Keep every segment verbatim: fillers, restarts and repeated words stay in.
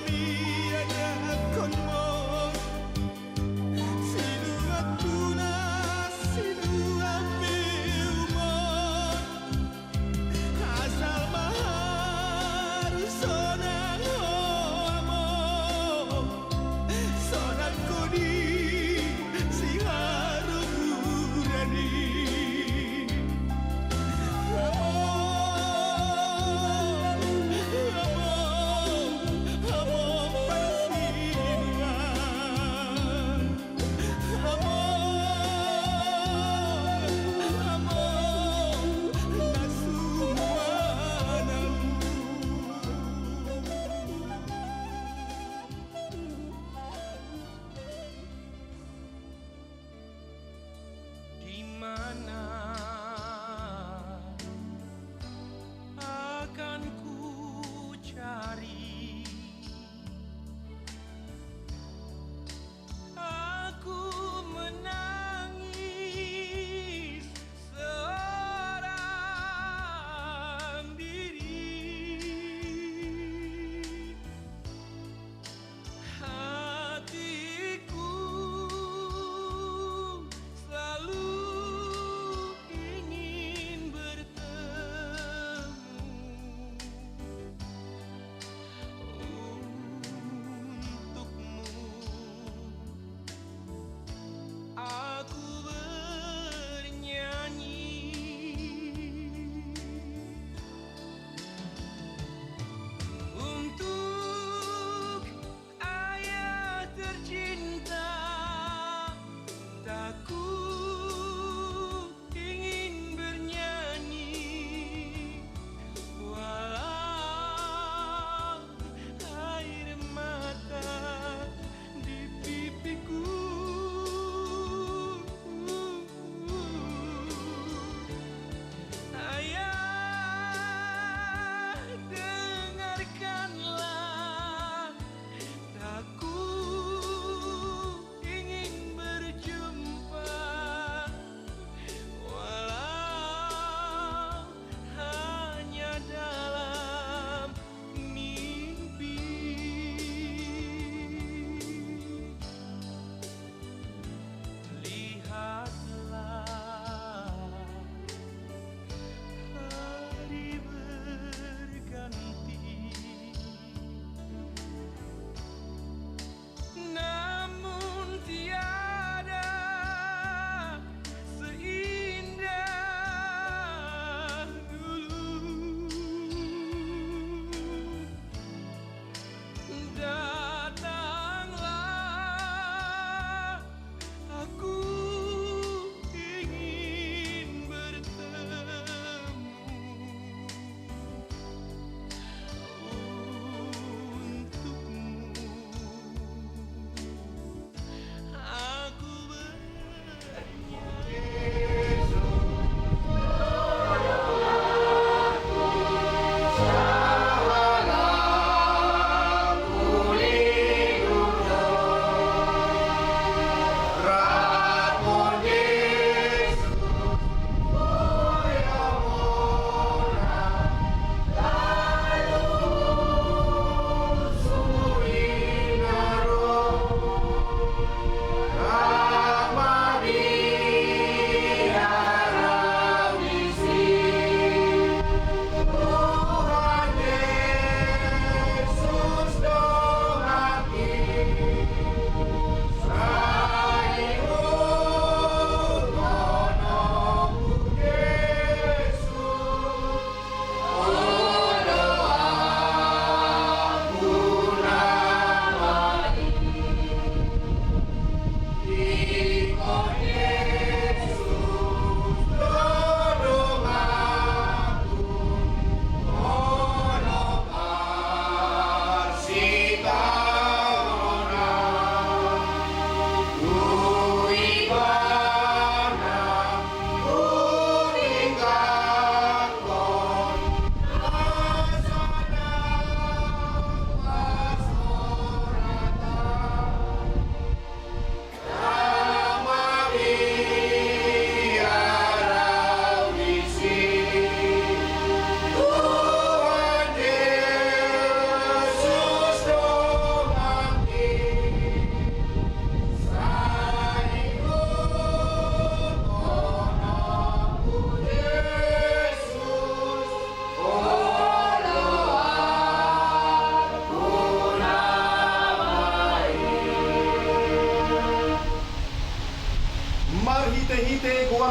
Ianakhonmon, sinuan tunas, sinuan beumon, asal ma haru sonang ho among, sonang ho di siharuguran i.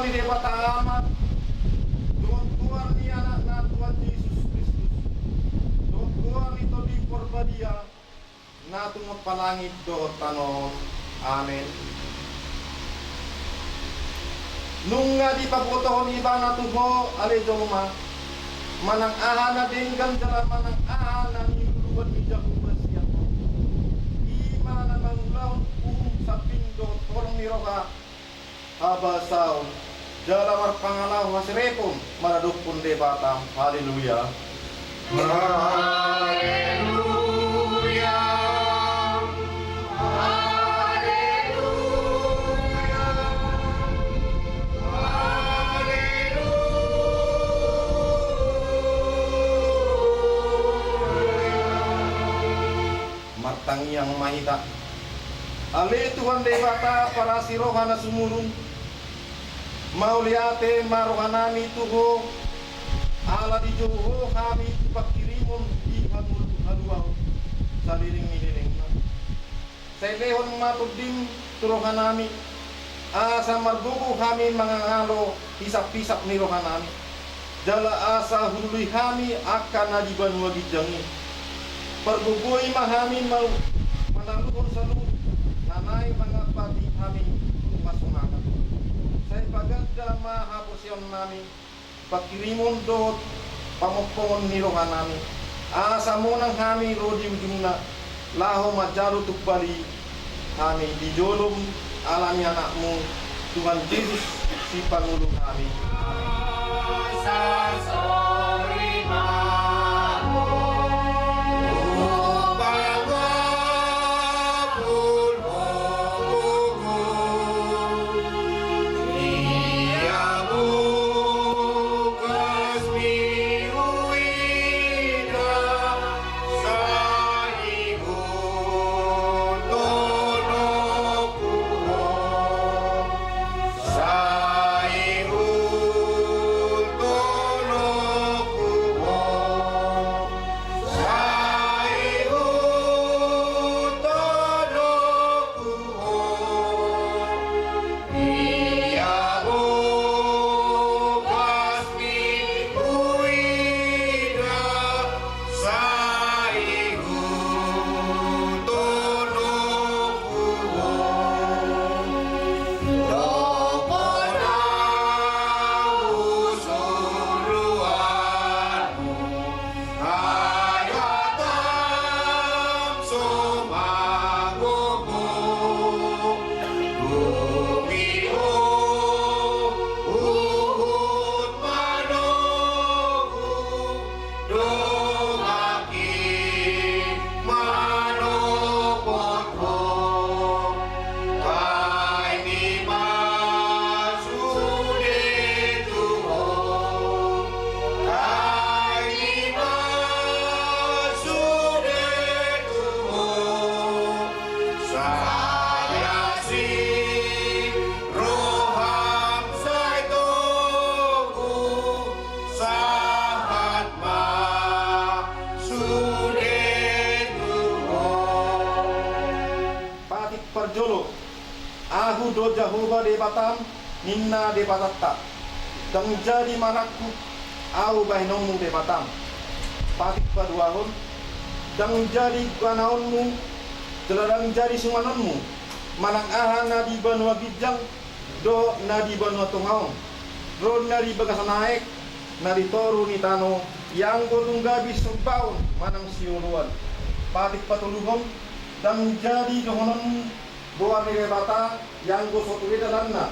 Di Debata Ama, dohot goar ni Anakna Tuhan Jesus Kristus, dohot goar ni Tondi Parbadia, na tumompa langit dohot tano on. Amen. Nunga dipabotohon Ibana tu ho ale jolma, manang aha na denggan jala manang aha na niluluan ni Jahowa sian ho. I ma na mangulahon uhum sambing dohot holong ni roha, habasaon, jala marpangalaho haserepon maradophon Debata. Haleluya. Haleluya. Haleluya. Haleluya. Martangiang ma hita. Ale Tuhan Debata parasi roha na sumurung, mauliate ma rohanami tu ho, ala dijou ho hami tu pangkirimon di hamu haluaon saleleng ni lelengna. Sai lehon ma Tondim tu rohanami, asa margogo hami mangangalo hisaphisap ni rohanami, jala asa hulului hami angka na di banua ginjang i. Pargogoi ma hami mau manaluhon saluhut na naeng mangampati hami tu hasonangan. Sai paganda ma haporseaonnami, pangkirimon dohot pamompongon ni rohanami, asa monang hami ro di ujungna, laho manjalo tumpal i hami di jolom ala ni Anakmu, Tuhan Jesus, Sipangolu nami. Amen. Patik parjolo, Ahu do Jahowa Debatam, ninna Debatanta. Ndang jadi manangkup Ahu bahenonmu Debatam. Patik paduahon, ndang jadi ganaonmu, jala ndang jadi sunganonmu, manang aha na di banua ginjang dohot na di banua tonga on, ro na di bagasan aek, na di toru ni tano, ianggo tung gabe sombaon manang sioloan. Patik patoluhon, ndang jadi dohononmu goar ni Debata, ianggo so ture dalanna,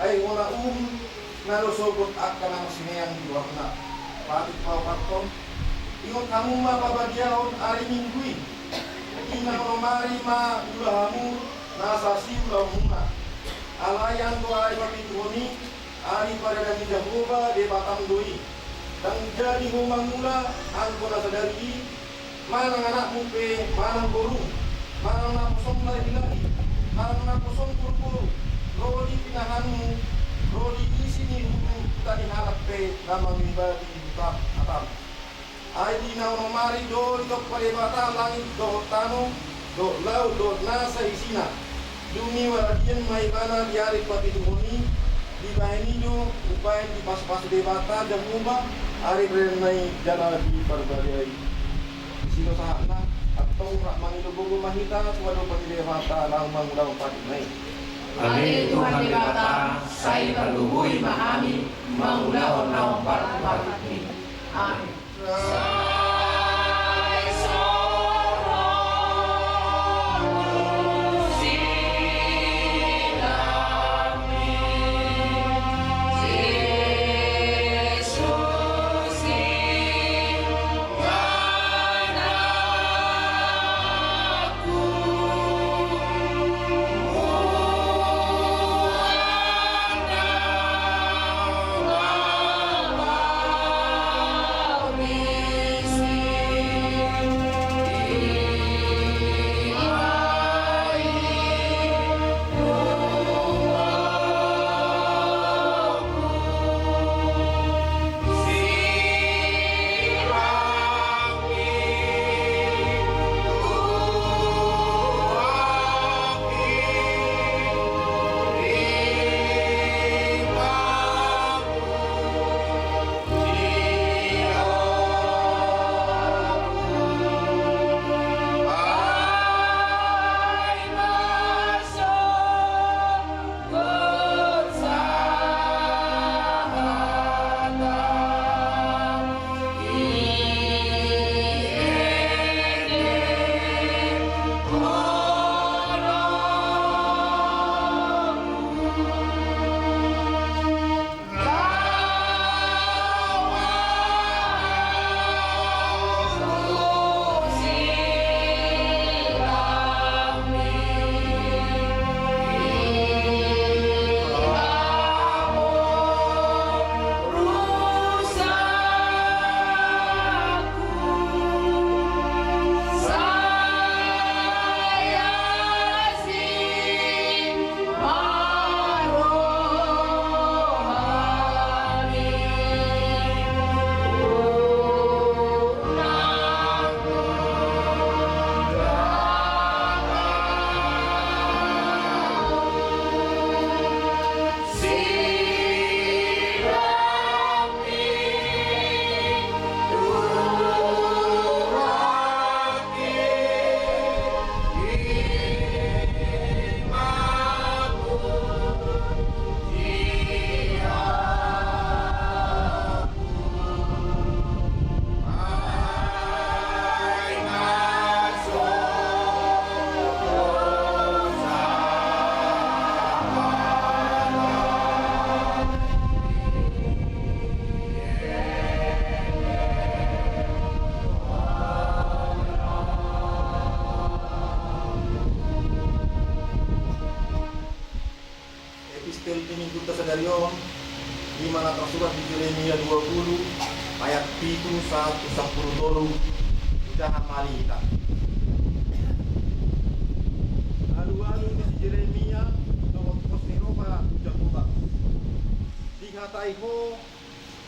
ai hona uhum na do sogot angka na marsineang di goarna. Patik paopathon, ingot hamu ma pabadiahon ari Minggu i, i na onom ari ma ula hamu nasa siulaonmuna. Alai anggo ari papituhon i, ari pardada ni Jahowa Debatam do i. Ndang jadi ho mangula anggo na sadari i, manang anakmu pe manang borum, manang naposom lahi-lahi, manang naposom boru-boru, ro di pinahanmu, ro di isi ni huta-huta ni halak pe na mangibati hutam hatam. Ai di na onom ari do ditompa Debata langit dohot tano, dohot laut dohot nasa isina. Dung i maradian ma ibana di ari papituhon i, Dibahen i do umbahen dipasupasu Debata Jahowa ari pardalanan i jala diparbadiai. Disi do sahatna, antong rap mangido gogo ma hita tu adopan ni Debata laho mangulahon patupna i. Ale Tuhan Debata, sai parloboi ma hami mangulahon naung partupatukmi. Amen. Epistel di Minggunta sadari on, i ma na tarsurat di Jeremia dua pulu ayat pitu sahat tu sampulu tolu. Hujaha ma hita. Alualu ni si Jeremia dohot pos ni roha tu Jahowa. Dihatai ho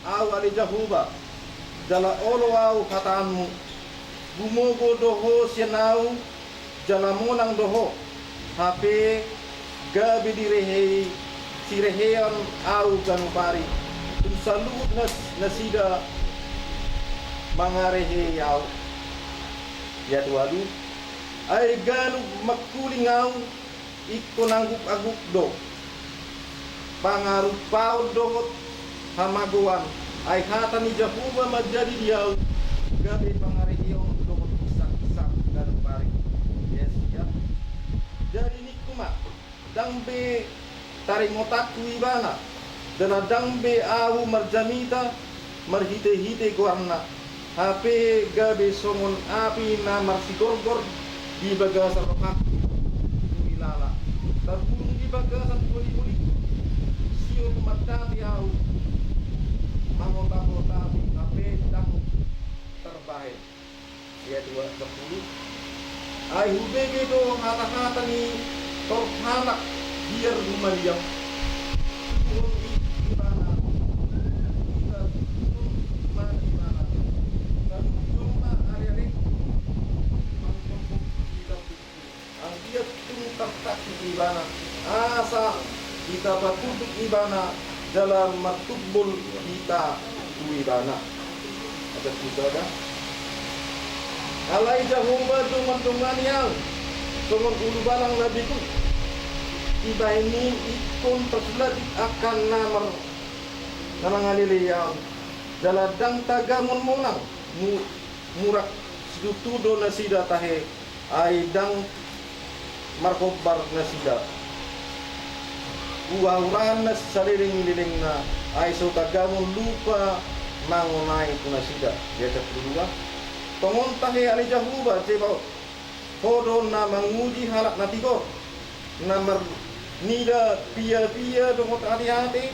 ahu ale Jahowa, jala olo ahu hataanmu. Gumogo do ho sian ahu, jala monang do ho, hape gabe direhei sireheon ahu ganup ari, tung saluhut nas-, nasida mangarehei ahu. Ayat ualu. Ai ganup mangkuling ahu, ingkon angguk-angguk do. Pangarupaon dohot hamagoan, ai hata ni Jahowa manjadi di ahu, gabe pangareheon dohot siksak-siksak ganup ari. Ayat sia. Jadi ningku ma, ndang be taringotanku ibana, jala ndang be ahu marjamita marhite-hite goarna, hape gabe songon api na marsigorgor di bagasan rohangku tu ilala, tarhulung di bagasan holi-holingku. Sihol mandate ahu mangota-otapi, hape ndang tarbahen. Ayat dua pulu. Ai hubege do hata-hata ni torpanak biar humaliang. Tuhon i ibana, huida tuhon ma ibana. Saluhut jolma are-arengku manggokhon di lambungku. Anggiat tung tartangkis ibana, asa Hita patunduk ibana jala martumbol hita tu ibana. Ayat sampulu sada. Alai Jahowa do mandongani ahu songon ulubalang na begu. Dibahen i ingkon tarsulat i angka na mar-, na mangalelei ahu. Jala ndang tagamon monang, mu-, murak situtu do nasida tahe, ai ndang marhombar nasida. Huahuahan na saleleng ni lelengna, ai so tagamon lupa mangonai tu nasida. Ayat sampulu dua. Tongon tahe ale Jahowa, Zebaot. Ho do na manguji halak na tigor, na marnida piapia dohot ateate,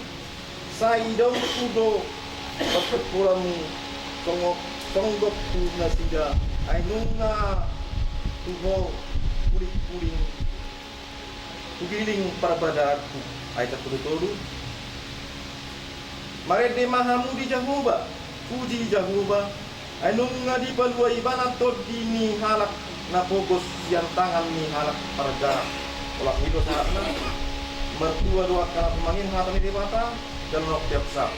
sai idaonku do parpingkiranmu songgop, songgop tu nasida, ai nunga tu Ho hulinghuling, hugiling parbadaanku. Ayat sampulu tolu. Marende ma hamu di Jahowa, puji Jahowa, ai nunga dipalua ibana tondi ni halak na pogos sian tangan ni halak parjahat. Olat ni do sahatna, martua do angka na pamangion hata ni Debata, jala nang tiap saat.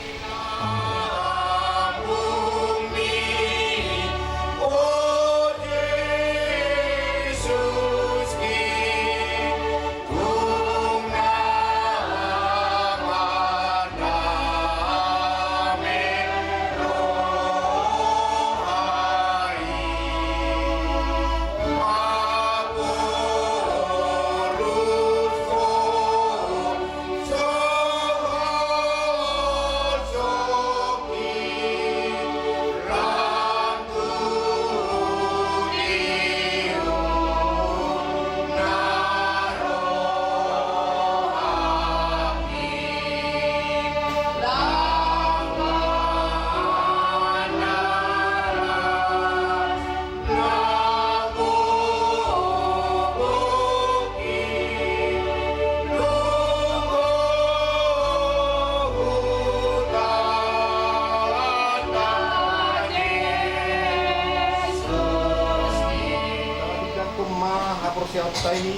Haporseaonta i,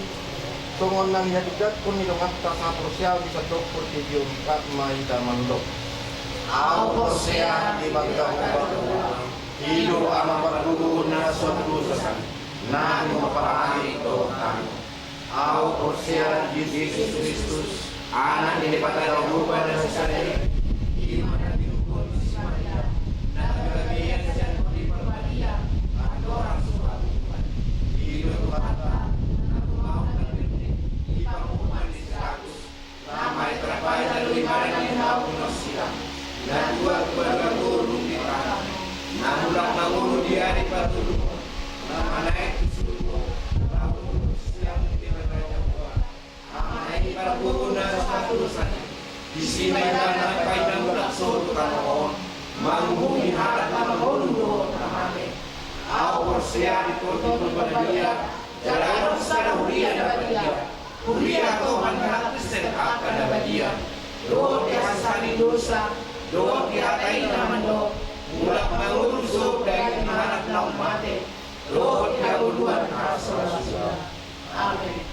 songon na nihatindangkon ni donganta sahaporseaon di sandok portibi on, rap ma hita mandok. Ahu porsea di Debata Jahowa, i do Ama pargogo na so adong dosa, na pinarade dohot tano. Ahu porsea di Jesus Kristus, Anak ni Debata Jahowa na sasada i, i ma na tinumbohon ni si Maria, na gabe sian Tondi Parbadia, andorang so habujuan. I do Tuhanta, na tumau na berde, di panguhuman ni si Pilatus, na maet rap bahen na doli badan ni hau ni silang, na tuat tu ari patolu dung ditangihon, na mulak mangolu di ari patolu, na manaek tu surgo, laho duduk sian ni Debata Jahowa, Ama na i pargogo na so adong dosa i. Disi ma ibana paima mulak sogot tu tano on, manguhumi halak na mangolu dohot na mate. Ahu porsea di Tondi Parbadia, jala adong sada huria na badia. Huria Tohan Kristen angka na badia, dohot di hasesaan ni dosa, dohot di hata i na mandok, mulak mangolu sogot daging ni halak naung mate, dohot di hangoluan hasolasuna. Amen.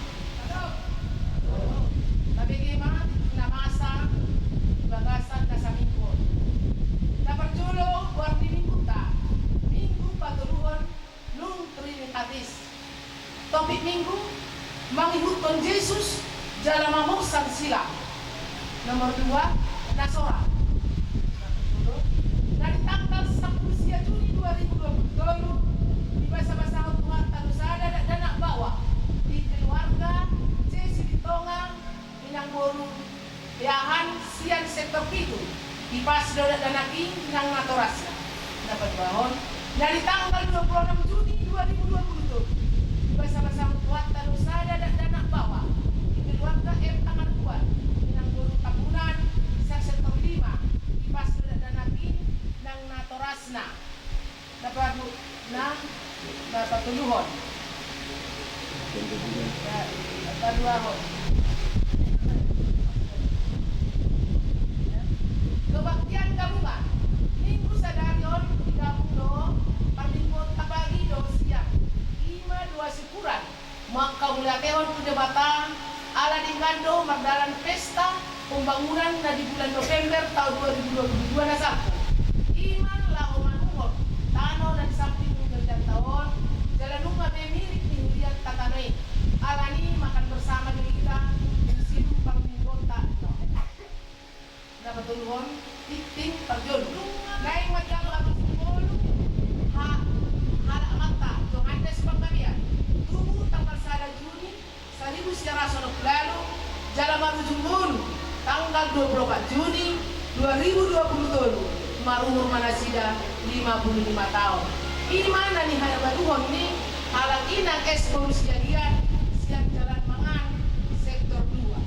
Tabege ma tintin na masa di bagasan na saminggu on. Na parjolo, goar ni minggunta, Minggu patoluhon nunc Trinitatis. Topik Minggu, mangihuthon Jesus jala mamorsan silang. Nomor dua, nasoran. Na di tanggal sampulu sia Juni dua ribu dua puluh tolu, dibasabasahon Tuhanta do sada dakdanak baoa di keluarga C. Sitintonga, inang boru Peahan sian sektor pitu, dipas do dakdanak i nang natorasna. Na paduahon, na di tanggal dua puluh enam Juni dua ribu dua puluh tolu, dibasabasahon Tuhanta do sada dakdanak baoa di keluarga M. Tangaruan, inang boru Tambunan sian sektor lima, dipas do dakdanak i nang natorasna. Na padu-, na, na patoluhon. Na, na paduahon. Kebaktian gabungan. Minggu sadari on digabung do parlinggoon pagi dohot siang. I ma doa syukuran mangkamauliatehon tu Debata, Ala denggan do mardalan pesta pembangunan na di bulan November taon dua ribu dua puluh dua na salpu. I ma laho manuhor tano na di samping gerejanta on, jala nunga be mirik ni hurianta tano i. Alani makan bersama do hita di sidung parmingguonta on. Na patoluhon, tingting parjolo. Naeng manjalo alusung ngolu ha-, halak amanta Johannes Panggabean, tubu tanggal sada Juni saribu sia ratus onom pulu ualu, jala marujung ngolu tanggal dua pulu opat Juni dua ribu dua pulu tolu, marumur ma nasida lima pulu lima taon. I ma na nihabaluhon ni halak inang es boru siagian sian Jalan Mangan, sektor dua.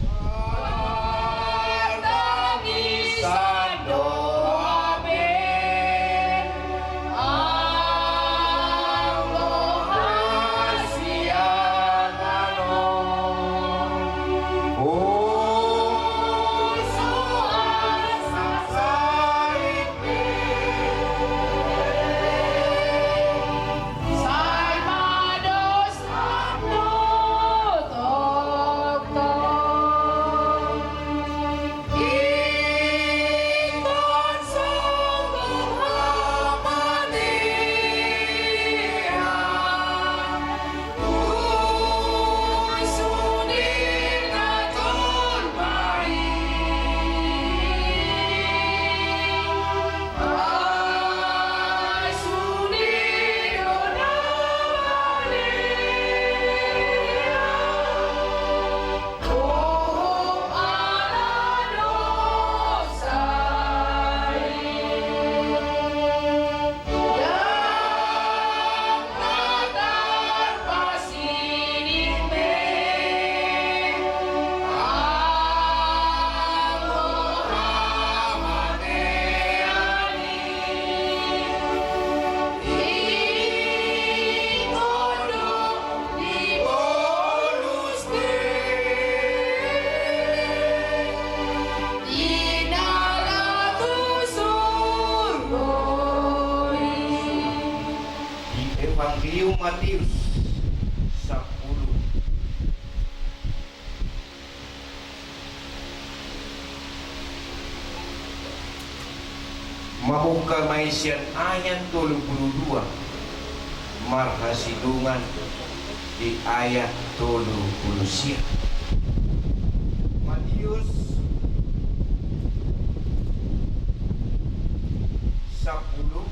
Di Evangelium Mateus sampulu. Mamungka ma i sian ayat tolu pulu dua marhasidungan di ayat tolu pulu sia. Mateus sampulu.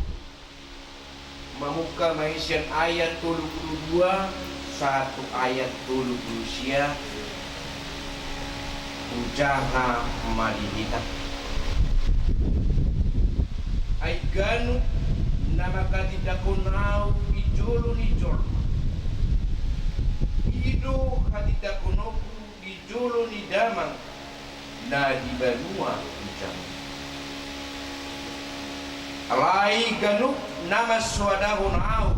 Mamungka ma i sian ayat tolu pulu dua sahat tu ayat tolu pulu sia. Hujaha ma di hita. Ai ganup na manghatindangkon ahu di jolo ni jolma, i do hatindangkononku di jolo ni Damang na di banua ujang. Alai ganup na mansoadahon ahu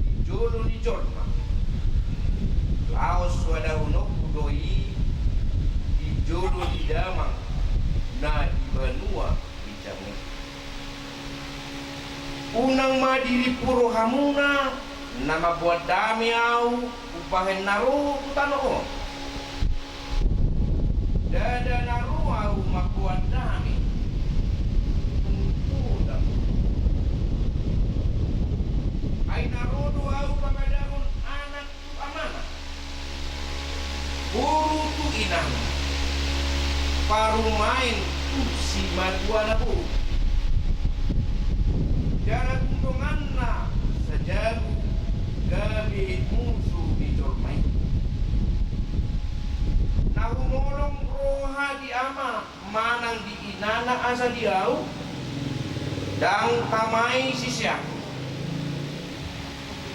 di jolo ni jolma, laos soadahononku do i di jolo ni Damang na di banua ujang i. Unang ma diripu rohamuna na mamboan dame ahu umbahen na ro tu tano on. Ndada na ro ahu mamboan dame, tung poda. Ai na ro do ahu pamadahon anak tu amana, boru tu inangna, parumaen tu simatuana boru. Jala tung donganna sajabu gabe musu ni jolma i. Na humolong roha di ama manang di inana asa di ahu, ndang tama i siseanku.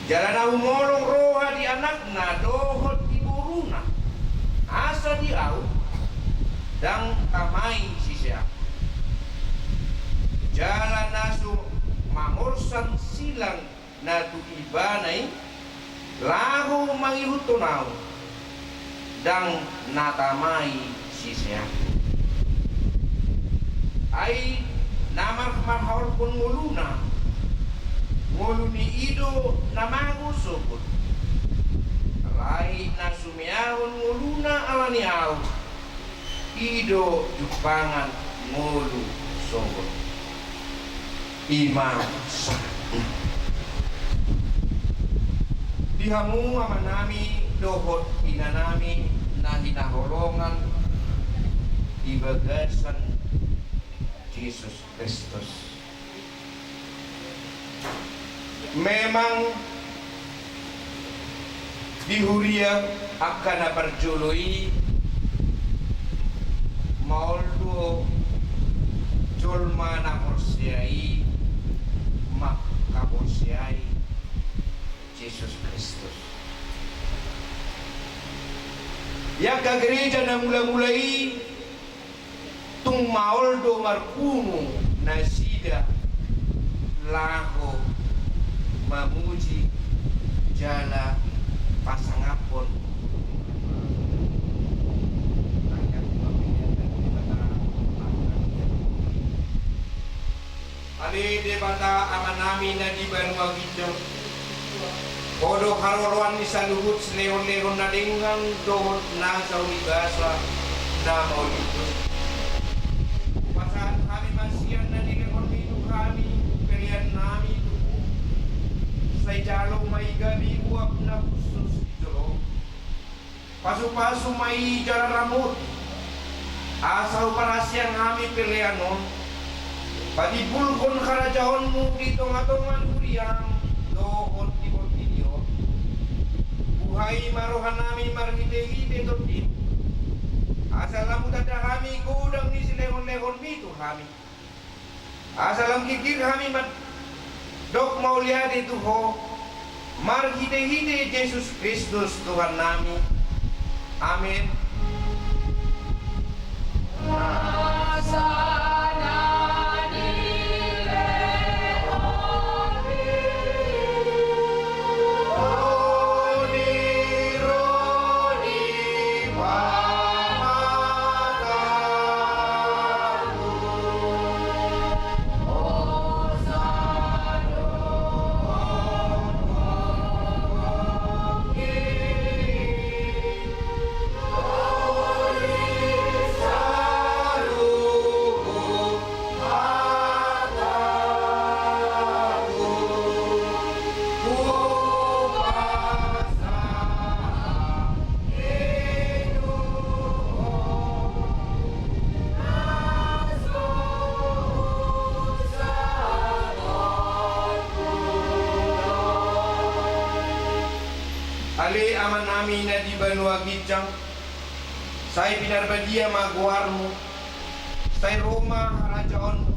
Jala na humolong roha di anakna dohot di boruna asa di ahu, ndang tama i siseanku. Jala na so mamorsan silang na tu ibana i laho mangihuthon ahu, ndang na tama i siseanku. Ai na marhaholhon ngoluna, ngolu ni i do na mago sogot. Alai na sumeahon ngoluna ala ni ahu, i do jumpangan ngolu sogot. I ma sahat. Di hamu amanami dohot inanami na hinaholongan di bagasan Jesus Kristus. Memang di huria angka na parjolo i maol do jolma na porsea i mangkaporseai Jesus Kristus. Di angka gereja na mula-mula i tung maol do marpungu nasida laho mamuji jala pasangaphon Ale Debata Amanami na di banua ginjang, Ho do haroroan ni saluhut silehon-lehon na denggan dohot na sauri basa na mauliutus. Hupasahat hami ma sian na nilehonMi tu hami peleannami tu Ho. Sai jalo ma i gabe uap na hushus di jolo. Pasu-pasu ma i jala ramoti, asa huparhaseang hami pelean on patimbulhon harajaonMu di tonga-tonga ni huriaM dohot di portibi on. Buhai ma rohanami marhite-hite TondiM, asa lam hutanda hami godang ni silehon-lehonMi tu hami. Asa lam girgir hami mandok mauliate tu Ho, marhite-hite Jesus Kristus Tuhannami. Amen. Ale Amanami na di banua ginjang, sai pinarbadia ma goarMu, sai ro ma harajaonMu,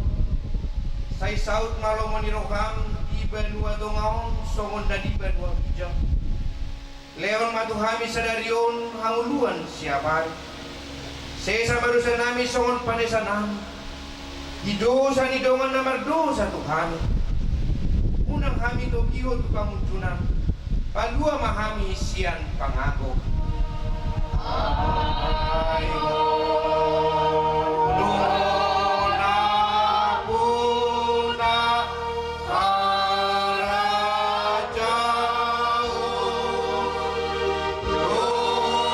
sai saut ma lomo ni rohaM di banua tonga on songon na di banua ginjang. Lehon ma tu hami sadari on hangoluan siapari. Sesa ma dosanami songon panesanami di dosa ni dongan na mardosa tu hami. Unang hami togihon tu pangunjunan, palua ma hami sian pangago. Ai do nampuna, harajaon dohot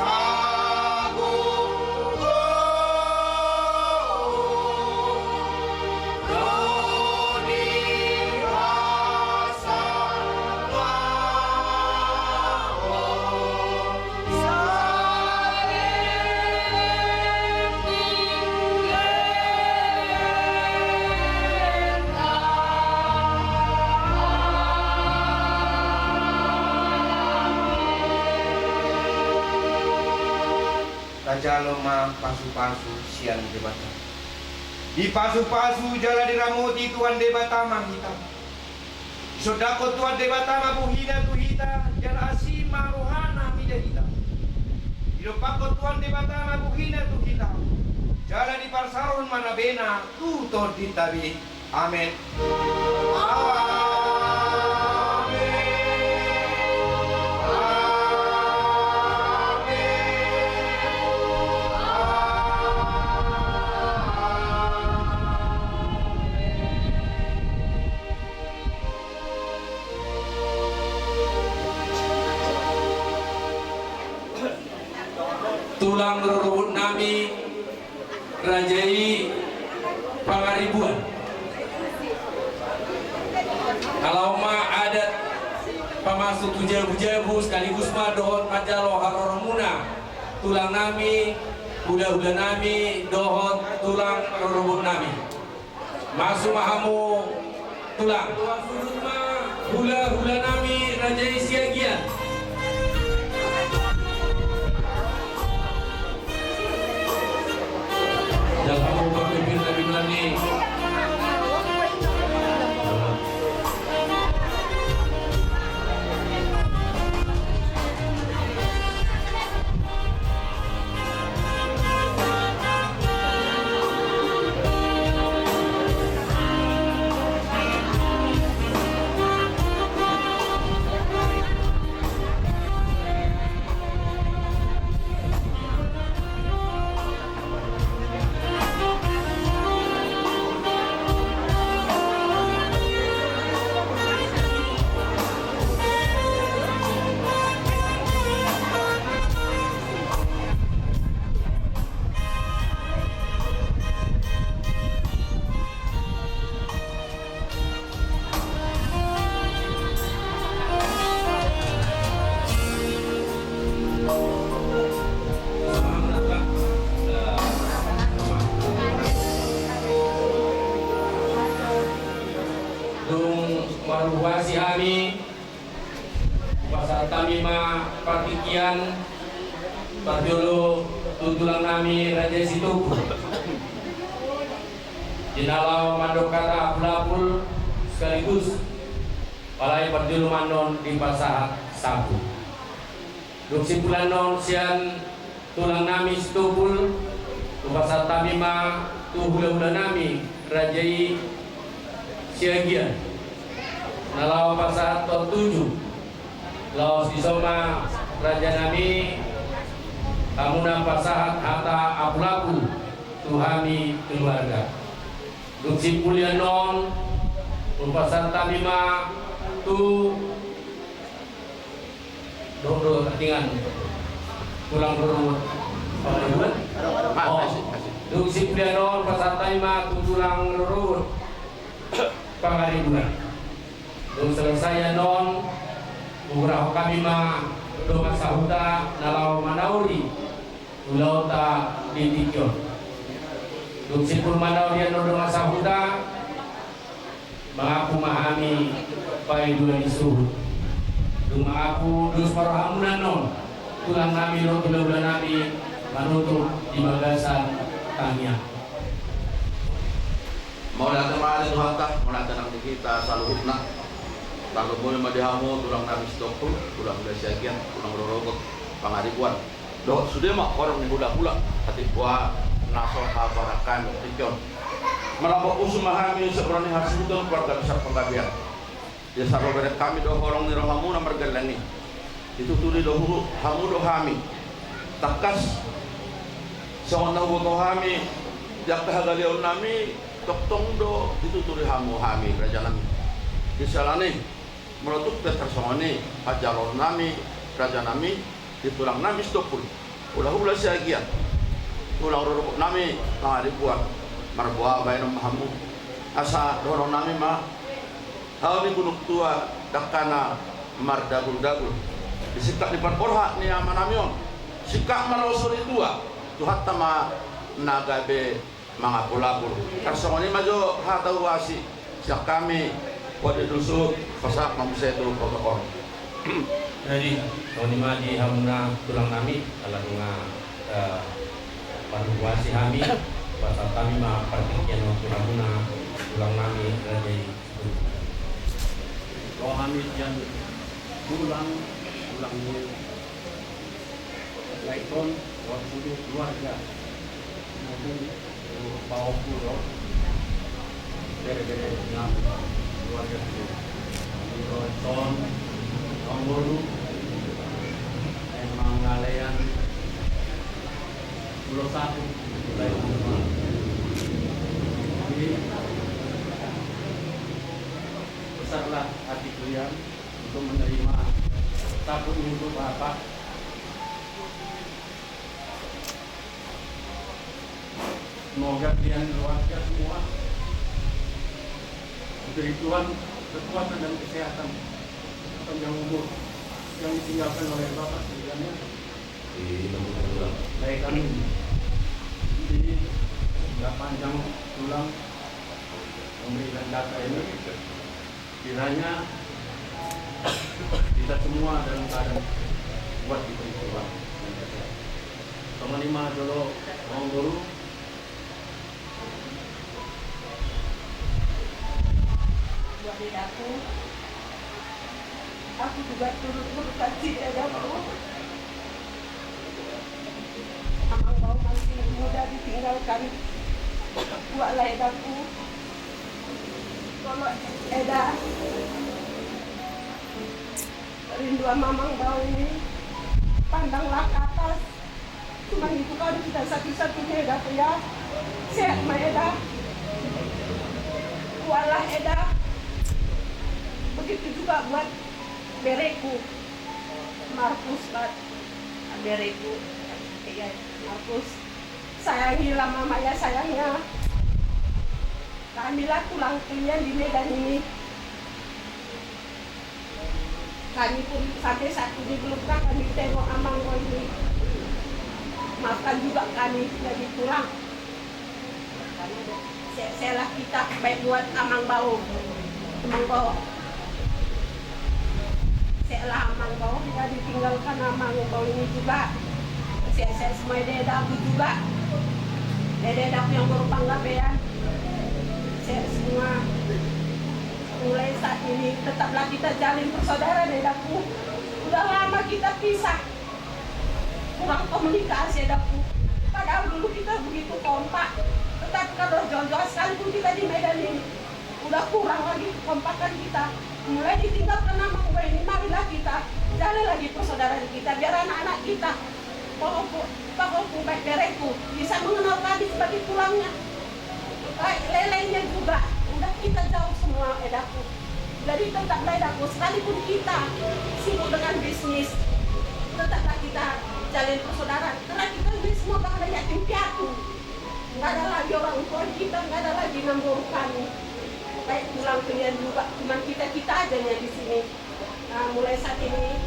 hagogoon ro di hasangapon saleleng ni lelengna. Tajalo ma pasu-pasu sian Debata. Dipasu-pasu jala diramoti Tuhan Debata ma hita. Disondangkon Tuhan Debata ma bohina tu hita, jala asi ma rohana mida hita. Didompakkon Tuhan Debata ma bohina tu hita, jala diparsaorhon ma na bena tu tondinta be. Amen. Amen. Amen. Tulang rorobot nami Raja i Pangaribuan. Ala on ma adat pamasuk tu jabu-jabu sekaligus ma dohot manjalo haroromuna tulang nami, hula-hula nami dohot tulang rorobot nami. Masuk ma hamu tulang. Hula-hula nami Raja i Siagian. Jala hamu pemimpin nami nani. Dung marhuhuasi hami, hupasahat hami ma partingkian parjolo tu tulang nami Raja Sitompul. Di na laho mandok hata apul-apul sekaligus, alai parjolo ma annon dipasahat sapu. Dung simpul annon sian tulang nami Sitompul, hupasahat hami ma tu hula-hula nami Raja i Siagian. Na laho pasahat tu tulang, laos dison ma raja nami, hamuna pasahat hata apul-apul tu hami keluarga. Dung simpul i annon, hupasahat hami ma tu Dohot do tingki tulang rorobot Pangaribuan. Oh. Dung simpul i annon pasahat hami ma tu tulang rorobot Pangaribuan. Dung selesai annon, hugoarhon hami ma dongan sahuta na laho manauli ulaonta di tingki on. Dung simpul manauli annon dongan sahuta, mangaku ma hami paidua ni suhut. Dung mangaku, dos ma rohamuna annon tulang nami dohot hula-hula nami manutup di bagasan tangiang. Mauliate ma di Tuhanta, mauliate nang di hita saluhutna. Tarlumobi ma di hamu tulang nami Sitompul, hula-hula Siagian, tulang rorobot Pangaribuan. Dohot sude ma horong ni hula-hula, atik boha na so hagoarhon hami tingki on. Marlambok pusu ma hami sian hasuhuton keluarga besar Panggabean. Di na so bereng hami do horong ni rohamuna margelleng i, dituturi do hamu do hami. Tangkas songon na huboto hami di angka hagaleon nami, tongtong do dituturi hamu hami raja nami. Di siala ni i, molo tung pe tarsongon i panjaloon nami raja nami di tulang nami Sitompul, hula-hula Siagian, tulang rorobot nami Pangaribuan, marboa baenon ma hamu. Asa dohonon nami ma, hau ni gunung tua dangkana mardagul-dagul. Di singkat ni parborhat ni ama nami on, singkat ma ro soritua, Tuhanta ma na gabe mangapul-apul. Tarsongon i ma jo hata huhuasi sian hami, Podi Dusun, pasahat ma muse tu protokol. Jadi, songon i ma di hamuna tulang nami, ala nunga, eh, marhuhuasi hami, pasahat hami ma partingkian on tu hamuna tulang nami, raja i. Ro hami sian tulang, tulang ni Laison, ro sude keluarga. Mungkin, eh, paompung ro. Bere-bere nami keluarga sude. Ro son, ro boru. Eh, mangalean. Ulos aku. Jadi, besarlah hati kalian untuk menerima saput untuk Bapak. Semoga kalian keluarga semua diberi Tuhan kekuatan dan kesehatan, panjang umur yang ditinggalkan oleh Bapak sekalian. Baik, amin. Jadi, nggak panjang tulang memberikan data ini. Kiranya kita semua dalam keadaan kuat diberi Tuhan. Songon i ma jolo, Amangboru. Buat edaku, aku juga turut berduka cita, edaku. Amang Bao masih muda ditinggalkan. Kuatlah, edaku. Tolong, Eda. Rindu ama Amang Bao ini. Pandanglah ke atas. Cuma itu kali kita satu-satunya, edaku, ya. Sehat ma, Eda. Kuatlah, Eda. Begitu juga buat bereku, Markus, Bat. Bereku, iya, Markus. Sayangilah mama, ya, sayangnya. Kamilah tulang kalian di Medan ini. Kami pun sampai saat ini belum pernah kami tengok Amang Bao ini. Maafkan juga kami jadi tulang. Sehat-sehatlah kita, baik buat Amang Bao. Amang Bao. Sehatlah Amang Bao, ya, ditinggalkan Amang Bao ini juga. Sehat-sehat semua eda-edaku juga. Eda-edaku yang baru panggabean. Sehat semua. Mulai saat ini, tetaplah kita jalin persaudaraan, edaku. Udah lama kita pisah. Kurang komunikasi, edaku. Padahal dulu kita begitu kompak. Tetapi kalau jauh-jauh sekalipun kita di Medan ini, udah kurang lagi kekompakan kita. Mulai ditinggalkan Amang Bao ini, marilah kita jalin lagi persaudaraan kita, biar anak-anak kita, pahoku, pahoku, baik bereku, bisa mengenal kami sebagai tulangnya. Baik lelenya juga, udah kita jauh semua, edaku. Jadi tetaplah, edaku, sekalipun kita sibuk dengan bisnis, tetaplah kita jalin persaudaraan. Karena kita ini semua bangsa yatim piatu. Nggak ada lagi orang tua kita, nggak ada lagi namboru kami. Baik tulang kalian juga, cuman kita-kita aja nih di sini. Nah, mulai saat ini,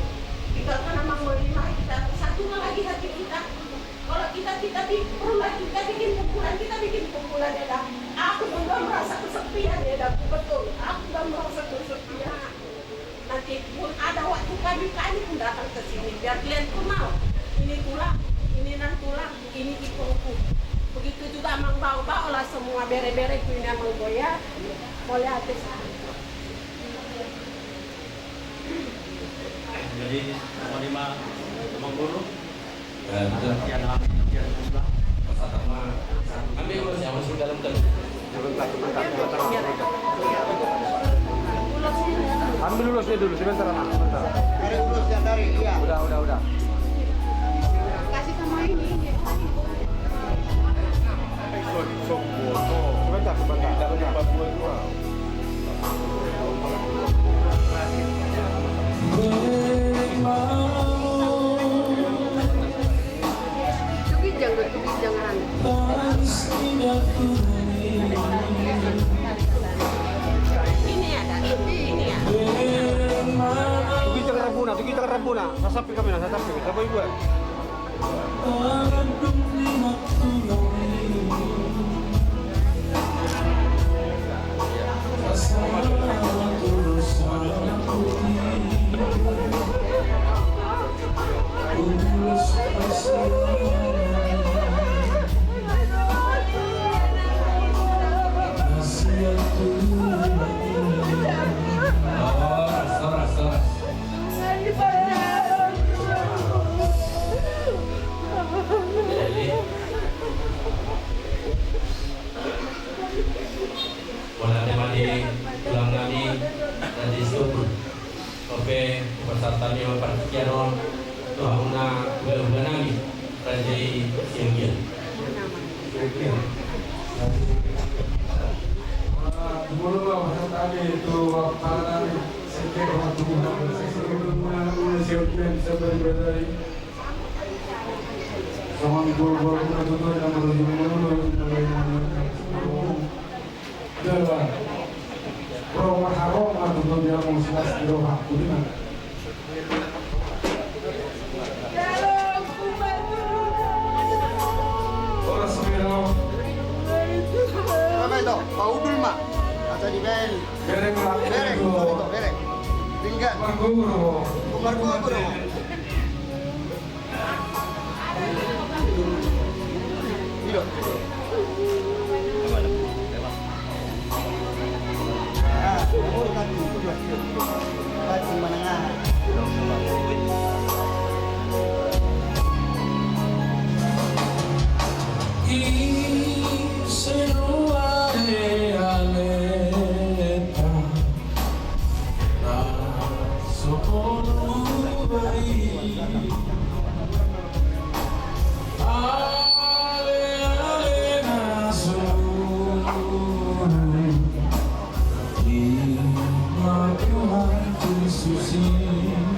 tinggalkan Amang Bao ini, mari kita satukan lagi hati kita. Kalau kita, kita bi-, perlu lagi kita bikin kumpulan, kita bikin kumpulan, eda. Aku pun udah merasa kesepian, eda. Betul, aku udah merasa kesepian. Nanti pun ada waktu kami, kami pun datang ke sini. Biar kalian kenal. Ini tulang, ini nantulang, ini ipongku. Begitu juga Amang Bao, baolah semua bere-bereku ini, Amang Bao, ya. Mauliate. Jadi, songon i ma, Amangboru. Ya, betul. Sekian, sekian, sekian. Ambil ulos ya, masuk dalam kan. Sebentar, sebentar, sebentar. Ambil ulosnya dulu, sebentar, Anak, sebentar. Tarik ulosnya, tarik, iya. Udah, udah, udah. Kasih sama ini. Sebentar, sebentar, sebentar. Ini ada, ini ya. Tuki jangan rabuna, tuki jangan rabuna. Sasapi kami, nah, sasapi. Siapa ibu ya? Bona tema di tulang nami, Raja Iskopul. Ope, pasahat hami ma partingkian on tu hamuna hulahula nami, Raja i Siagian. Jumolo ma pasahat hami tu apala nami, Siagian, tu hamuna Siagian, sabar badai. Songon i, guru-guru na tutu na marujung mulu, na marujung mulu. Jala ro marharomo na tutu di hamu silas di roha, budiman. Horas, Milo. Apa itu? Paudul, Mak. Asa di bel. Bereng, Mak. Bereng, bereng. Tinggal. Marguru. Marguru.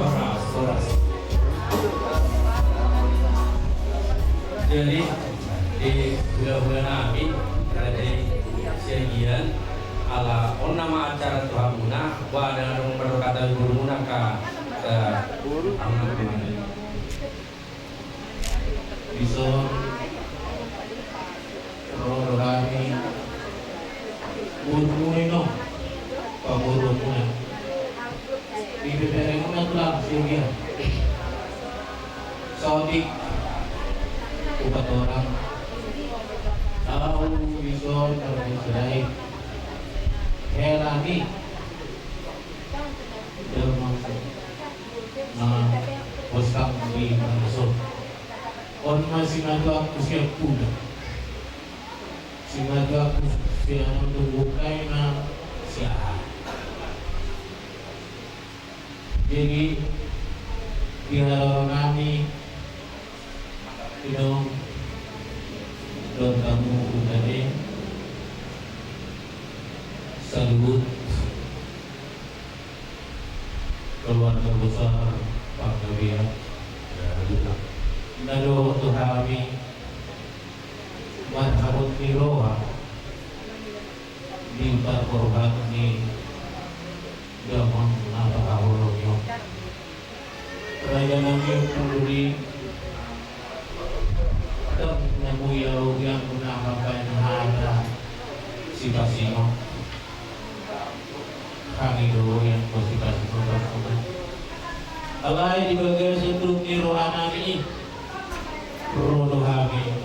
Horas, horas. Jadi, di hulahula nami, Raja Siagian, ala on nama acara tu hamuna, ba ndang adong marhata gurumuna ka, eh, hamuna. Dison ro do hami, gurumuna i, pamoruonmuna. Dipeperengon ma tulang Siagian. Saotik upa torang. Ahu dison marhusudai hela ni damang na bosang di Manaso. On ma simatuangku sian pula. Simatuangku sian on tu bukaina siaha. Jadi di haroro nami, inong, dohot hamu ugane, saluhut keluarga besar Panggabean, na dohot tu hami marhabot ni roha di parhorhatan ni damang na tahaholongi on. Raja nami, puluri, dang na muya ugian guna hapai na hata sipasingot. Hami do yang masipasinggot. Alai di bagasan dung ni roha nami, ro do hami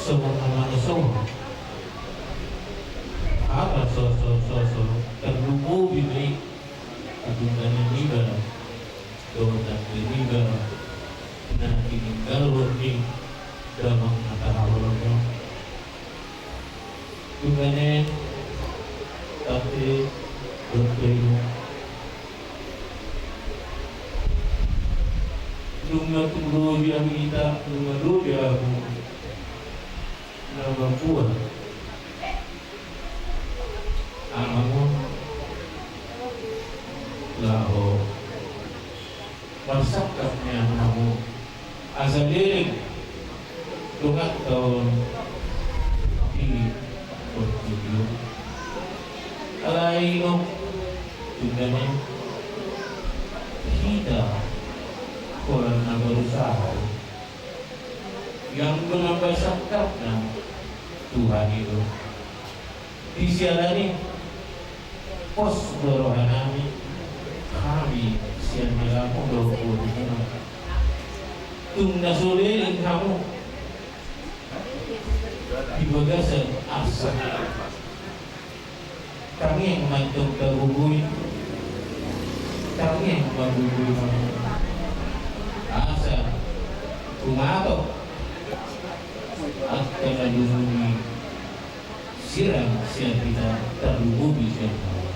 songon na manusung. Hata so, so, so, so, tarlumobi ma i tu dungganan niba dohot tangga niba na tininggalhon ni damang na tahaholongi on. Dungganan, tapi, bertemu. Nunga tulobi hita, nunga lobi hamu na mambuat anakmu laho marsangkap nian hamu asa leleng dongan taon di portibi on. Alai nunga, dungganan, hita holan na berusaha. Yang menambah sangkapna Tuhan i do. Di siala ni i pos do roha nami, hami sian helamu do boru nami. Tung na so leleng hamu di bagasan arsak. Tangiang ma antong tagogoi, tangiang ma gogoi hamu. Asa humatop angka na lumobi sirang sian hita, tarlumobi sian hamu.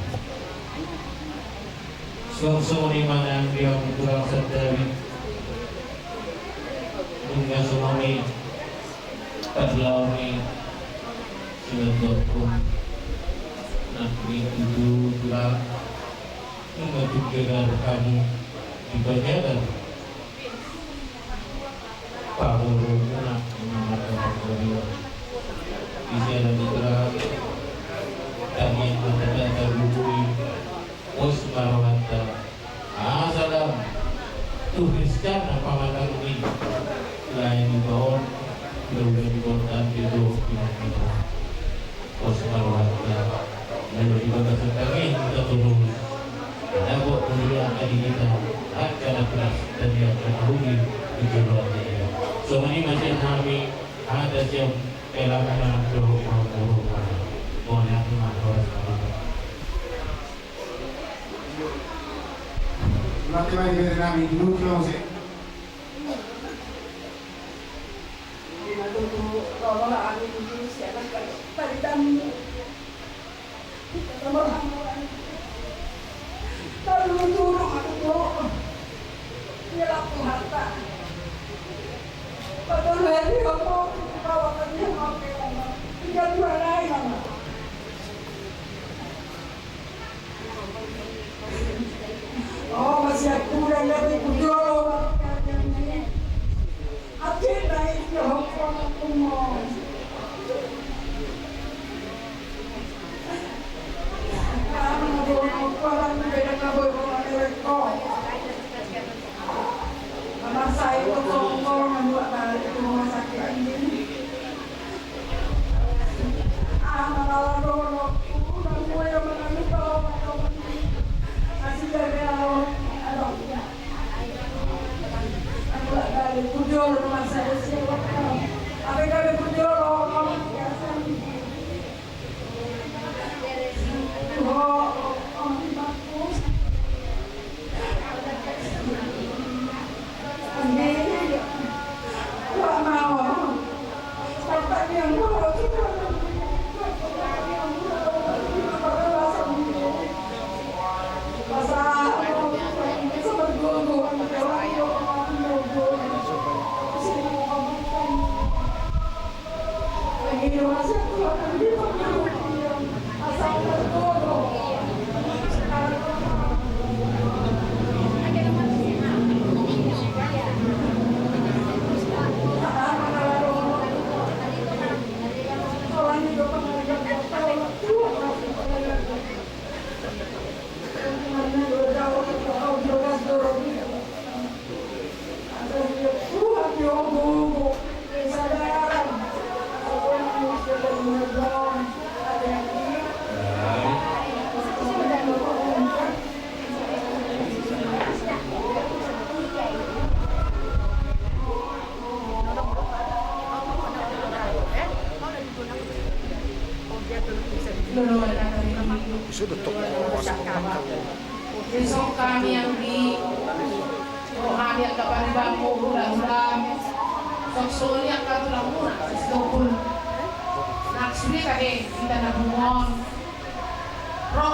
Suang songon i ma nang di hamu tulang sandari. Nunga songon i parlao ni sinondokku nang di tutu tulang. Nunga tung gagar hamu di panjagar. Pamur Na pamatang i, lae ni baon, lae ni baon dan bedo pinangido. Pos maruhata, lalu di bagasan tangiang hita torus. Dapot mulia angka di hita, angka na pinasut tani angka na uli di joloan ni. Songon i ma sian hami, hata sian pelamuna dohot pahompu-hompu. Mauliate ma, horas ma. Mauliate ma di bere nami, dulu close. Di na tutu, lolo hami di sianan kali. Tadi tamu. Sudah tok. Dison hami anggi, roha ni angka paribanmu, hula-hulam, songon i angka tulangmuna, sisitopul. Na sude tahe hita na pungu on ro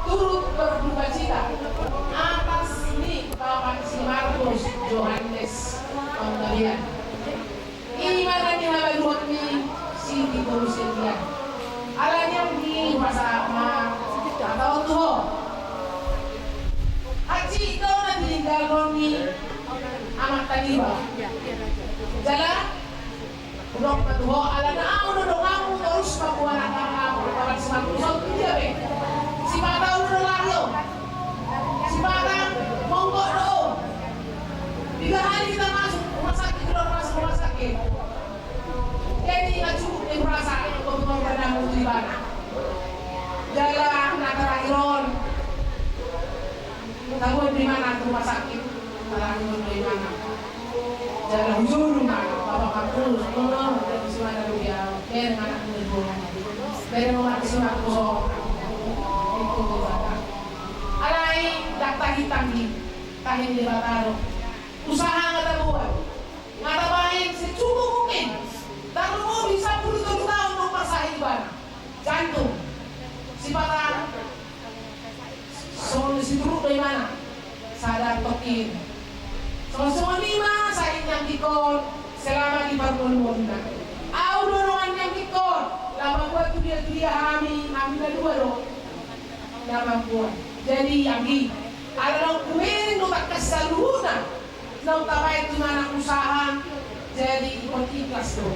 turut berdukacita atas ni papan si Markus Johannes Panggabean. I ma na nihabaluhon ni si Tiborus i. Alani i anggi, hupasahat ma hata on tu ho. Hansit do na tininggalhon ni amanta niba. Jala hudok ma tu ho, alana ahu do donganmu, torus ma huboan ahu, papan si Markus on tu dia be. Sipata ulu do laho. Sipata monggok do. Piga hari kita masuk rumah sakit, keluar masuk rumah sakit. Jadi, nunga cukup ni perasaan untuk mengorbankan diri bana. Jala na terakhir on, tabo di mana rumah sakit, terakhir on di mana? Jala hujur di mana? Bapak Markus, oh, dari si mana lu dia? Dari mana lu dia? Dari rumah si Markus. Itu di mana? Alai, ndang tahi tanggi, tahi di Debata do. Usaha nga taboan, nga tabaen secukup mungkin. Tarlumobi sampulu tolu taon do marsahit ibana. Jantung. Sipata songon situruk do ibana. Sada tongkin. Songon-songon i ma sahit ni anggingkon selama di parngoluonna. Ahu do dongan ni anggingkon. Laho mamboan tu dia-dia hami, hami na dua do na mamboan. Jadi anggi, ala naung hubereng do tangkas saluhutna, naung tabaen tu ibana usaha, jadi ingkon ikhlas do.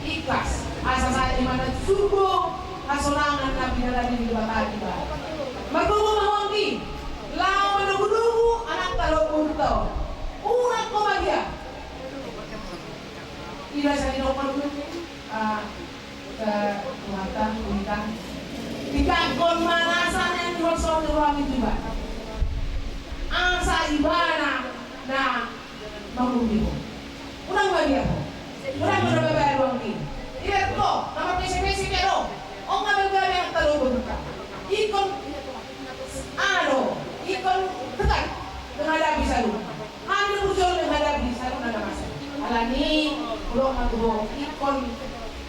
Ikhlas, asa sae di ibana sumbu hasonangan na pinadari ni Debata di ibana. Margogo ma ho anggi, laho manogunogu anakta dohot boruta on. Unang Biasa didokkon, ah, ke Tuhanta, Tuhanta. Dikangkon ma nasa na niholsohon ni rohami tu ibana. Asa ibana na mangurumi ho. Unang mabiar ho. Unang ma na babaru anggi. Iret ho, na marpesepese pe do. On ma gabe angka dohot. Ingkon, anu, ingkon tegar menghadapi saluhutna. Hami do burju menghadapi saluhutna na masa. Alani, ulok ma tu ho, ingkon,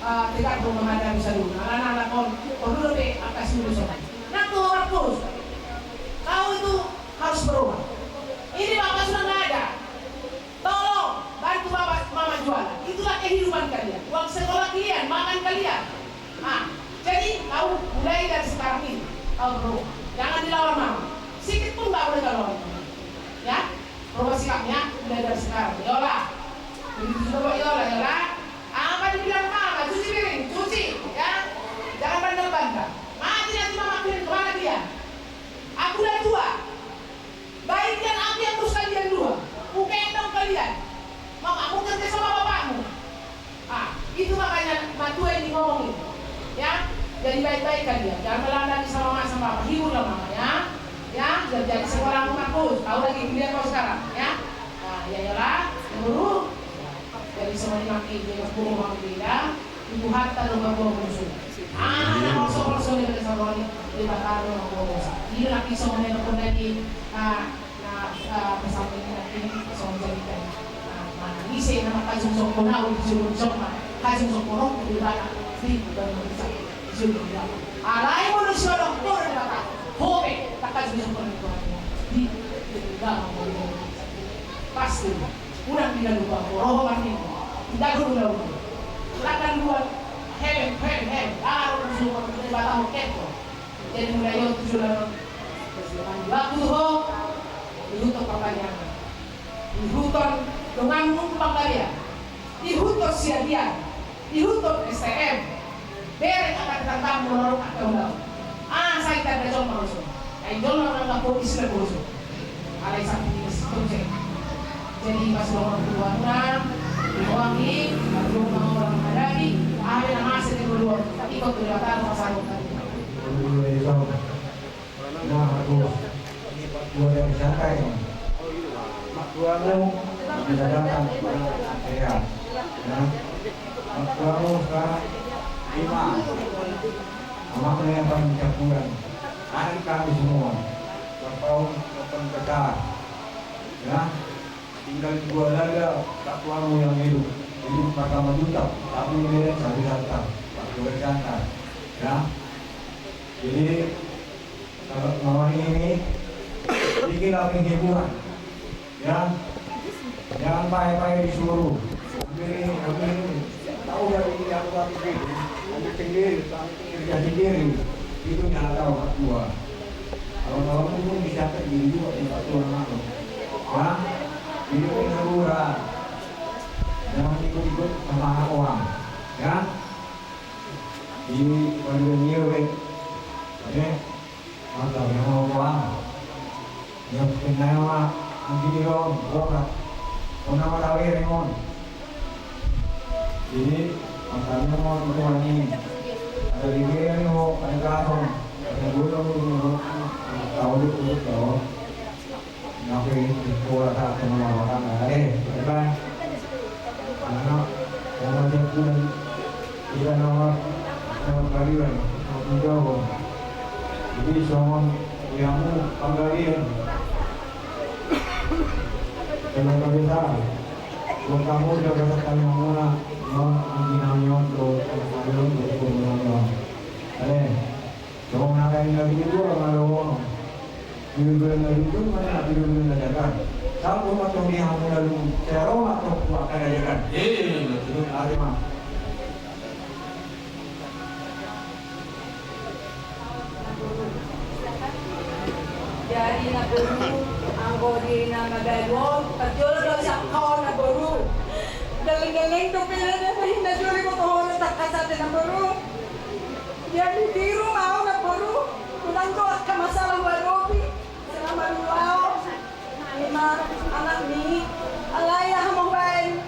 ah, tegar do menghadapi saluhutna. Alana, alana on, porlu dope angka solusi. Nang tu ho, Markus. Kau itu harus berubah. Ini bapak sudah nggak ada. Tolong bantu bapak mama jualan. Itulah kehidupan kalian. Uang sekolah kalian, makan kalian. Ah, jadi kau mulai dari sekarang ini, kau berubah. Jangan dilawan mama. Sikit pun nggak boleh kau lawan mama. Ya? Berubah sikapnya, mulai dari sekarang. Yola. Begitu juga buat Yola, Yola. Apa dibilang mama? Cuci piring, cuci. Ya? Jangan bandel-bandel. Mati nanti mama kirim kemana dia? Aku udah tua. Baik dan api yang terus kalian dua. Kugendong kalian. Mamamu kerja sama bapakmu. Ah, itu makanya matua ini ngomong itu. Ya, jadi baik-baik kalian. Jangan melawan lagi sama mama, sama bapak. Hiburlah mama, ya. Ya, biar jadi sekolah bagus. Kau lagi kuliah kau sekarang, ya. Nah, ya, iyalah. Guru. Jadi songon i ma i, dia guru ma i, dia. Di Tuhanta do paboa dosa. Ah, na holso-holso ni bagasan roha ni Debata do paboa dosa. Dia na piso ma i na pernah di, ah, na, ah, pesan ini nanti songon jadi kan. Ah, mana ni se nama kajung sokona, ujung sokona, kajung sokona, di mana? Di mana? Di mana? Alai manusia orang tua Debata. Ho pe, tak kajung sokona Tuhan. Di, di dalam. Pasti. Unang digalupa, roha marninna. Indagon ulaon. Ulaon dua, heben, heben, heben. Aro na suruh kau dari batang kento. Jadi mulai on tujuh lawan. Waktu ho, ihuthon pertanian. Ihuthon donganmu Panggabean. Ihuthon Siagian. Ihuthon S T M. Bere angka tetanggamu lalu angka ulaon. Ah, sai tanda jolma roso. Ai jolma nang lapo isla roso. Alai sampai di situ cek. Jadi pas lo orang tua na, dibuangi, baru mau orang hadapi, ada yang masih di luar, ikut di luar tanah pasar. Nah, aku. Dua dari siapa ini? Mertuamu bisa datang kepada saya. Ya. Mertuamu sekarang lima. Anaknya yang paling campuran. Anak kami semua. Berpaun, berpaun besar. Ya. Tinggal dua lagi mertuamu yang hidup. Hidup pertama juta. Tapi ini satu juta. Waktu bercanda. Ya. Jadi, kalau malam ini bikinlah penghiburan, ya, jangan pae-pae disuruh. Ambil ini, ambil ini. Tahu dari ini aku lagi gitu. Ambil sendiri, kerja sendiri. Itu yang tahu orang tua. Kalau orang tua pun bisa terjadi juga di orang tua anak lo. Ya, ini penghiburan. Jangan ikut-ikut sama orang, ya. Di Waluyo, oke. Mantap, yang mau pulang. Yang kenal mah, mungkin di ruang, gua nggak. Kau nama tahu ya, Raymond? Jadi, mantapnya mau itu lagi. Ada di Rio, ada Gasong, ada Bulung, tahu itu, tahu. Nape di sekolah tak sama orang, eh, apa? Anak, orang dia pun, dia nama, nama Panggabean, nama Panggabean. Jadi, sama yang Panggabean. Kalau tak bisa, buat kamu udah berapa kali mau nak, mau, mau, mau, mau, mau, mau, mau. Eh, Songon na lain lagi dua, malo ono. Bilo-bilo na duduk, mana bilo-bilo na jaga. Satu macam dia, hamu lalu, sero macam kuat na jaga. Iya, iya, iya, betul. Terima. Jadi, na boru, anggo di na magaduon, parjolo do siap kau, na boru. Geleng-geleng tu pilihan na juri motor, tak kasat, na boru. Jadi tiru ma au, na boru, unang do angka masalah huadopi selama di ulaon. Ima anakmi, alai aha ma hubaen,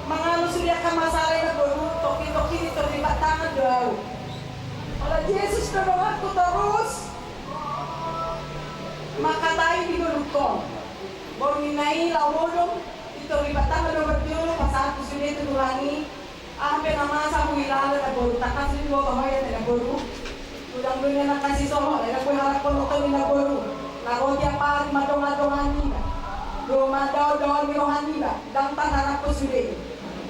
mangalo sude angka masalah. Nai laho modom, pintor lipat tangan do marjolo, pasahat tu sude tu Tuhan i. Aha pe na masa huhilala na boru, tangkas ni dua bahoya na boru. Godang do nian na kasi soho, na boi harap poloton ni na boru. Na ro tiap ari mandongan-dongan niba. Doma daon-daon ni roha niba, ndang tarharap sude.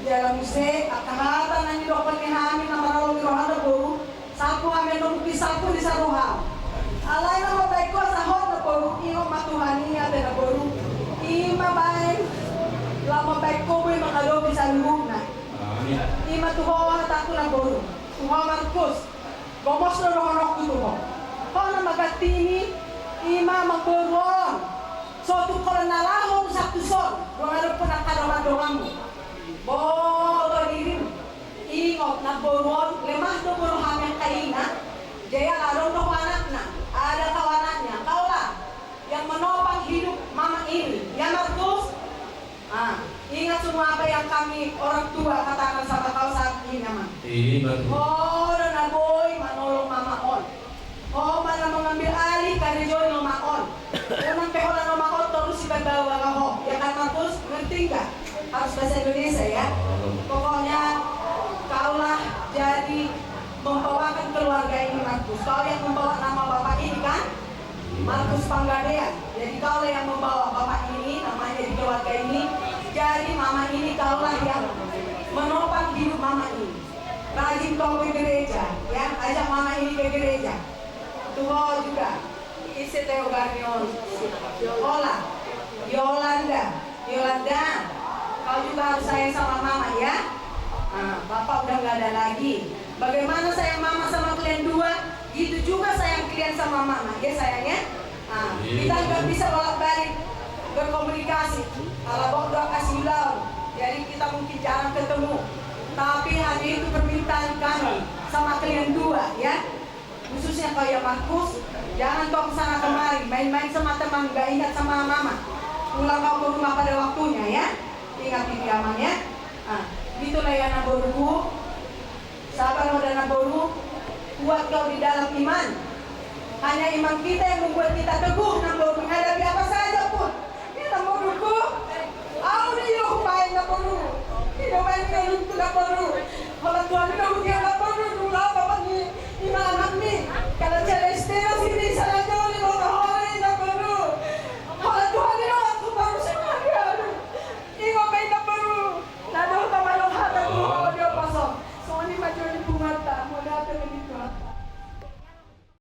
Jala muse, angka hata na nidok ni hami na maralo ni roha na boru. Sapu hami annon mungkin sapu ni saroha. Alai na mambaen ho sahot na boru, ingot ma Tuhan i ate na boru. Ima baen, laho mambaen ho boi mangadopi saluhutna. Ima tu ho hatangku na boru. Tu ho Markus. Gomos do dohononku tu ho. Ho na maganti ni ima amangboru on. So tung holan na laho tu sapu son. Dongan do pun angka dongan-donganmu. Boto dirim. Ingot, na boru on, lemah do boru hami angka ina, jadi ala adong do ho anakna, ada kau anaknya, kaulah yang menopang hidup mama ini, ya Markus? Ah, ingat semua apa yang kami orang tua katakan sama kau saat ini, Amang. Iya, Markus. Ho do na boi manolong mama on. Ho ma na mengambil alih karejo ni mama on. Unang pe holan mama on torus sipabau anga ho. Ya kan, Markus? Ngerti nggak? Harus bahasa Indonesia, ya. Pokoknya, kaulah jadi membawakan keluarga ini, Markus. Kau yang membawa nama bapak ini, kan? Markus Panggabean. Jadi, kaulah yang membawa bapak ini, namanya di keluarga ini. Jadi, mama ini kaulah yang menopang hidup mama ini. Rajin kau ke gereja, ya, ajak mama ini ke gereja. Tu ho juga. Ise te hobar ni on? Yola. Yolanda. Yolanda. Kau juga harus sayang sama mama, ya. Ah, bapak udah nggak ada lagi. Bagaimana sayang mama sama kalian dua, gitu juga sayang kalian sama mama, ya sayang, ya. Ah, kita nggak bisa bolak-balik berkomunikasi. Kalau bapak udah kasih ulang, jadi kita mungkin jarang ketemu. Tapi hanya itu permintaan kami sama kalian dua, ya. Khususnya kau ya Markus, jangan kau kesana kemari, main-main sama teman, nggak ingat sama mama. Pulang kau ke rumah pada waktunya, ya. Ingat itu ya, Amang, ya. Ah, gitulah ya, na boruku. Sabar ho da, na boru. Kuat kau di dalam iman. Hanya iman kita yang membuat kita teguh, na boru, menghadapi apa saja pun. Ya, na boruku. Au do i do hubaen, na boru. I do baen ngolungku, na boru.